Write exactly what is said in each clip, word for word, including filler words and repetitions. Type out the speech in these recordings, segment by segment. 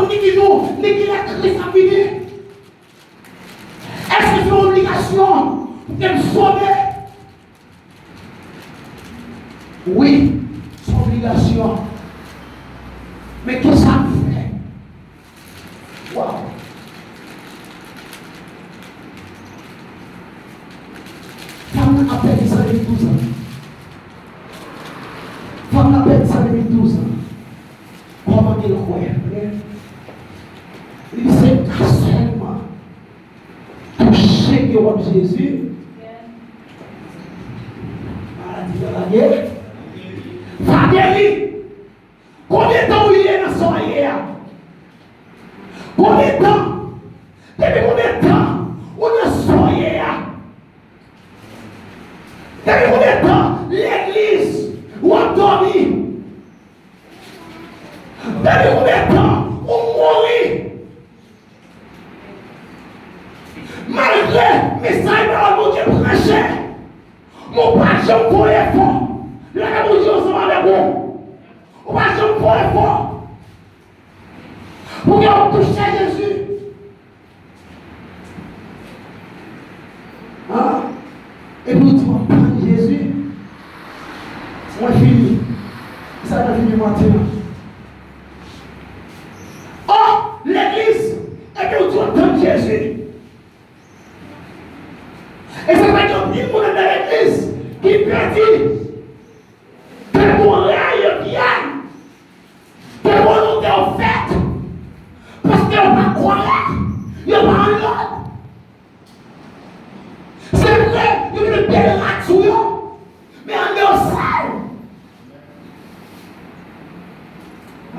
Ni ki jou, ni kilè Kris ap vini. Èske se yon obligasyon pou ke m sove? Wi, se yon obligasyon. Men kisa m fè? Waw! Fanm nan ap pèdi san depi douz an. Fanm nan pèdi san depi douz an. Kòman ke l kwè? Li di se ka sèlman touche ke w ap Jezi. Maladi a lage. Va geri. Konbyen tan ou ye nan sa w ye a? Konbyen tan? Depi konbyen tan ou nan sa w ye a? Depi konbyen tan legliz w ap dòmi? Depi konbyen tan ou mouri? Malgre mesaj pawòl Bondye preche, men w pa janm fè yon efò. Lè Bondye ansanm avèk ou, ou pa janm fè yon efò pou ke w touche Jezi. An? Epi w di, "M ap tann Jezi." Mwen fini. Sa mwen fini maten an. O, legliz! Epi w di, "W ap tann Jezi." E se pa gen anpil moun anndan legliz ki pèdi. Temporary yo ki al. Ke volonte w fèt. Paske yo pa kòrèk. Yo pa an lòd. Se vre, yo mete bèl rad sou yo. Men anndan yo sal.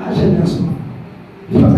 A, jèn gason. Li pa